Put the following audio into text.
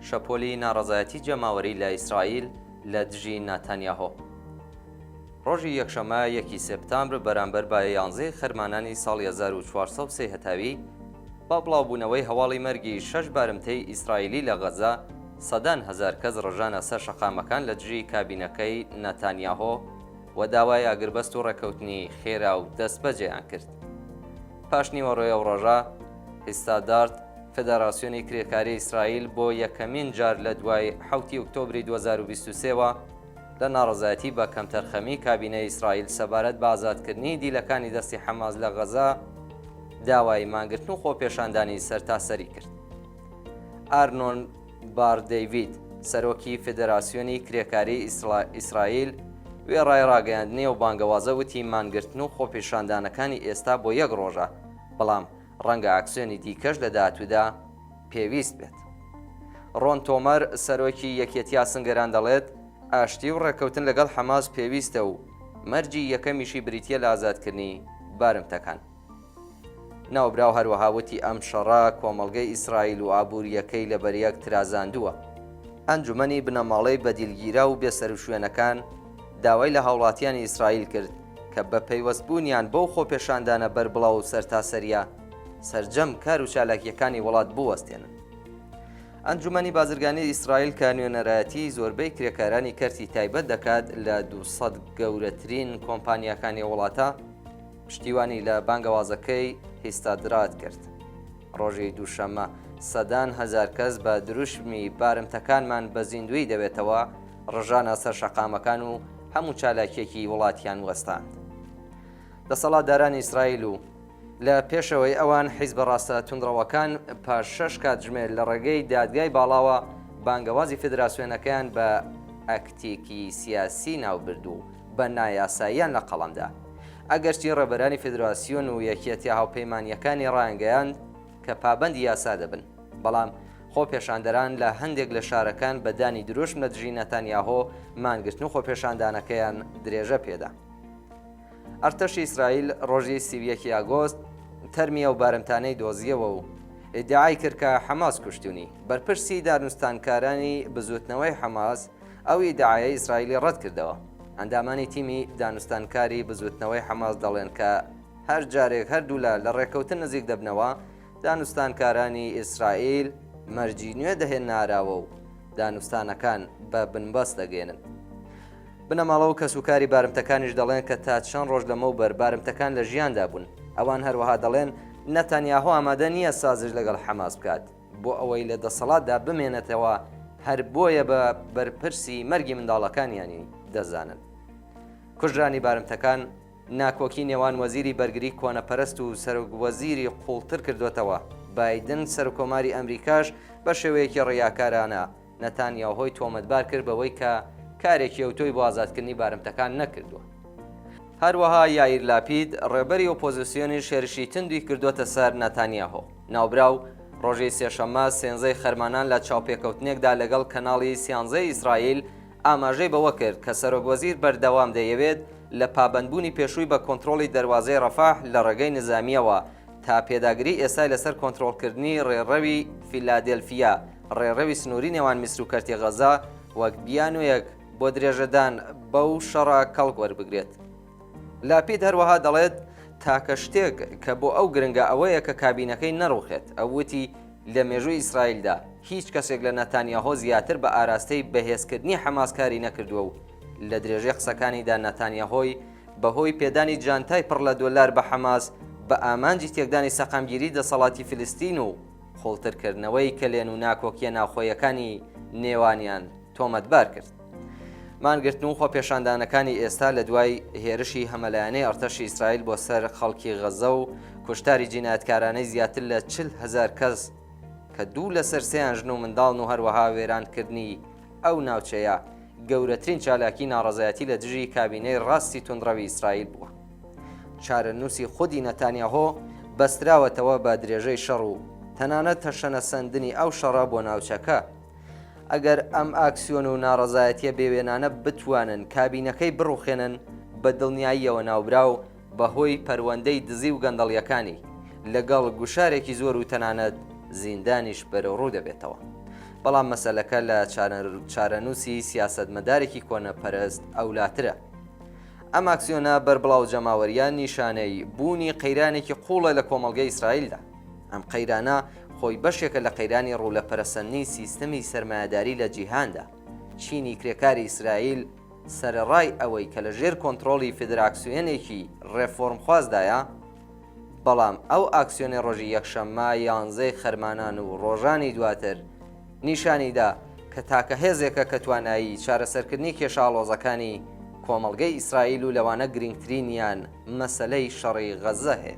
شەپۆلی ناڕەزایەتی جەماوەری لە ئیسرائیل لە دژی ناتانیاهۆ. ڕۆژی یەکشەممە یەکی سێپتامبر بەرامبەر بە یانزەی خەرمانانی ساڵی 1403 هەتاوی، بە بڵاوبوونەوەی هەواڵی مەرگی شەش بارمتەی ئیسرائیلی لە غەزە، سەدان هەزار کەس ڕژانە سەر شەقامەکان لە دژی کابینەکەی ناتانیاهۆ و داوای ئاگربەست و ڕێککەوتنی خێرا و دەستبەجێیان کرد. پاشنیوەڕۆی ئەو ڕۆژە، هیستادارت، فێداراسیۆنی کرێکاری ئیسرائیل بۆ یەکەمین جار لە دوای حەوتی ئۆکتۆبری 2023 وە لە ناڕەزایەتی بە کەمتەرخەمی کابینەی ئیسرائیل سەبارەت بە ئازادکردنی دیلەکانی دەستی حەماس لە غەزە داوای مانگرتن و خۆپێشاندانی سەرتاسەری کرد. ئارنۆن بار دەیڤید، سەرۆکی فێدراسیۆنی کرێکاری ئیسرائیل وێڕای ڕاگەیاندنی ئەو بانگەوازە وتی مانگرتن و خۆپیشاندانەکانی ئێستا بۆ یەک ڕۆژە، بەڵام ڕەنگە ئاکسیۆنی دیکەش لە داهاتوودا پێویست بێت. ڕۆن تۆمەر، سەرۆکی یەکێتی ئاسنگەران دەڵێت، ئاشتی و ڕێککەوتن لەگەڵ حەماس پێویستە و مەرجی یەکەمیشی بریتییە لە ئازادکردنی بارمتەکان. ناوبراو هەروەها وتی ئەم شەڕە کۆمەڵگەی ئیسرائیل و ئابوورییەکەی لەبەریەک ترازاندووە. ئەنجومەنی بنەماڵەی بەدیلگیراو و بێسەروشوێنەکان داوای لە هاوڵاتیانی ئیسرائیل کرد کە بە پەیوەستبوونیان بەو خۆپێشاندانە بەربڵاو و سەرتاسەرییە سەرجەم کار و چالاکییەکانی وڵات بوەستێنن. ئەنجومەنی بازرگانی ئیسرائیل کە نوێنەرایەتی زۆربەی کرێکارانی کەرتی تایبەت دەکات لە 200 گەورەترین کۆمپانیاکانی وڵاتە، پشتیوانی لە بانگەوازەکەی هیستادرات کرد. ڕۆژی دووشەممە سەدان هەزار کەس بە دروشمی بارمتەکانمان بە زیندوویی دەوێتەوە ڕژانە سەر شەقامەکان و هەموو چالاکییەکی وڵاتیان وەستاند. دەسەڵاتدارانی ئیسرائیل و لە پێشەوەی ئەوان حیزبە ڕاستە توندڕەوەکان پاش شەش کاتژمێر لە ڕێگەی دادگای باڵاوە بانگەوازی فیدراسیۆنەکەیان بە ئەکتێکی سیاسی ناوبرد و بە نایاساییان لە قەڵەمدا. ئەگەرچی ڕێبەرانی فیدراسیۆن و یەکیەتیە هاوپەیمانییەکانی ڕایانگەیاند کە پابەندی یاسا دەبن، بەڵام خۆپێشاندەران لە هەندێک لە شارەکان بە دانی دروشم لە دژی نەتانیاهۆ مانگرتن و خۆپێشاندانەکەیان درێژە پێدا. ئەرتەشی ئیسرائیل ڕۆژی 31 ی ئاگۆست تەرمی ئەو بارمتانەی دۆزییەوە و ئیدعای کرد کە حەماس کوشتونی. بەرپرسی دانوستانکارانی بزووتنەوەی حەماس ئەو ئیدعایەی ئیسرائیلی ڕەت کردەوە. ئەندامانی تیمی دانوستانکاری بزووتنەوەی حەماس دەڵێن کە هەر جارێک هەردوولا لە ڕێککەوتن نزیک دەبنەوە، دانوستانکارانی ئیسرائیل مەرجی نوێ دەهێننە ئاراوە و دانوستانەکان بە بنبەست دەگەیەنن. بنەماڵە و کەسوکاری بارمتەکانیش دەڵێن کە تا چەند ڕۆژ لەمەوبەر بارمتەکان لە ژیاندا بوون. ئەوان هەروەها دەڵێن نەتانیاهۆ ئامادە نییە سازش لەگەڵ حەماس بکات. بۆ ئەوەی لە دەسەڵاتدا بمێنێتەوە، هەر بۆیە بە بەرپرسی مەرگی منداڵەکانیانی دەزانن. کوژرانی بارمتەکان ناکۆکی نێوان وەزیری بەرگری کۆنەپەرست و سەرۆک وەزیری قوڵتر کردۆتەوە، بایدن سەرکۆماری ئەمریکاش بە شێوەیەکی ڕیاکارانە نەتانیاهۆی تۆمەتبار کرد بەوەی کە کارێکی ئەوتۆی بۆ ئازادکردنی بارمتەکان نەکردووە. هەروەها یایر لاپید، ڕێبەری ئۆپۆزسیۆنیش هێرشی توندی کردووەتە سەر نەتانیاهۆ. ناوبراو ڕۆژی سێشەممە سێنزەی خەرمانان لە چاوپێکەوتنێکدا لەگەڵ کەناڵی سیانزەی ئیسرائیل ئاماژەی بەوە کرد کە سەرۆکوەزیر بەردەوام دەیەوێت لە پابەندبوونی پێشووی بە کۆنترۆڵی دەروازەی ڕەفەح لە ڕێگەی نیزامییەوە تا پێداگری ئێستای لەسەر کۆنترۆڵکردنی ڕێڕەوی فیلادێلفیا، ڕێڕەوی سنووری نێوان میسر و کەرتی غەزە، وەک بیانوویەک بۆ درێژەدان بەو شەڕە کەڵک وەربگرێت. لاپید هەروەها دەڵێت، تاکە شتێک کە بۆ ئەو گرنگە ئەوەیە کە کابینەکەی نەڕوخێت. ئەو وتی، لە مێژووی ئیسرائیلدا هیچ کەسێک لە نەتانیاهۆ زیاتر بە ئاراستەی بەهێزکردنی حەماس کاری نەکردووە و لە درێژەی قسەکانیدا نەتانیاهۆی بەهۆی پێدانی جانتای پڕ لە دۆلار بە حەماس بە ئامانجی تێکدانی سەقامگیری دەسەڵاتی فلستین و قوڵترکردنەوەی کەلێن و ناکۆکییە ناوخۆیەکانی نێوانیان تۆمەتبار کرد. مانگرتن و خۆپێشاندانەکانی ئێستا لە دوای هێرشی هەمەلایەنەی ئەرتەشی ئیسرائیل بۆ سەر خەڵکی غەزە و کوشتاری جینایەتکارانەی زیاتر لە 40 هەزار کەس کە دوو لەسەر سێیان ژن و منداڵن و هەروەها وێرانکردنی ئەو ناوچەیە گەورەترین چالاکی ناڕەزایەتی لە دژی کابینەی ڕاستی توندڕەوی ئیسرائیل بووە. چارەنووسی خودی نەتانیاهۆ بەستراوەتەوە بە درێژەی شەڕ و تەنانەت تەشەنەسەندنی ئەو شەڕە بۆ ناوچەکە. ئەگەر ئەم ئاکسیۆن و ناڕەزایەتیە بێوێنانە بتوانن کابینەکەی بڕوخێنن، بە دڵنیاییەوە ناوبراو بەهۆی پەروەندەی دزی و گەندەڵیەکانی، لەگەڵ گوشارێکی زۆر و تەنانەت زیندانیش بەرەوڕوو دەبێتەوە. بەڵام مەسەلەکە لە چارەنووسی سیاسەتمەدارێکی کۆنەپەرست ئەولاترە. ئەم ئاکسیۆنە بەربڵاو جەماوەرییە نیشانەی بوونی قەیرانێکی قووڵە لە کۆمەڵگەی ئیسرائیلدا. ئەم قەیرانە خۆی بەشێکە لە قەیرانی ڕوو لە پەرەسەندنی سیستەمی سەرمایەداری لە جیهاندا. چینی کرێکاری ئیسرائیل سەرەڕای ئەوەی کە لە ژێر کۆنترۆڵی فیدراکسیۆنێکی ڕێفۆرمخوازدایە، بەڵام ئەو ئاکسیۆنەی ڕۆژی یەکشەممە یانزەی خەرمانان و ڕۆژانی دواتر نیشانی دا کە تاکە هێزێکە کە توانایی چارەسەرکردنی کێشە ئاڵۆزەکانی کۆمەڵگەی ئیسرائیل و لەوانە گرنگترینیان مەسەلەی شەڕی غەززە هەیە.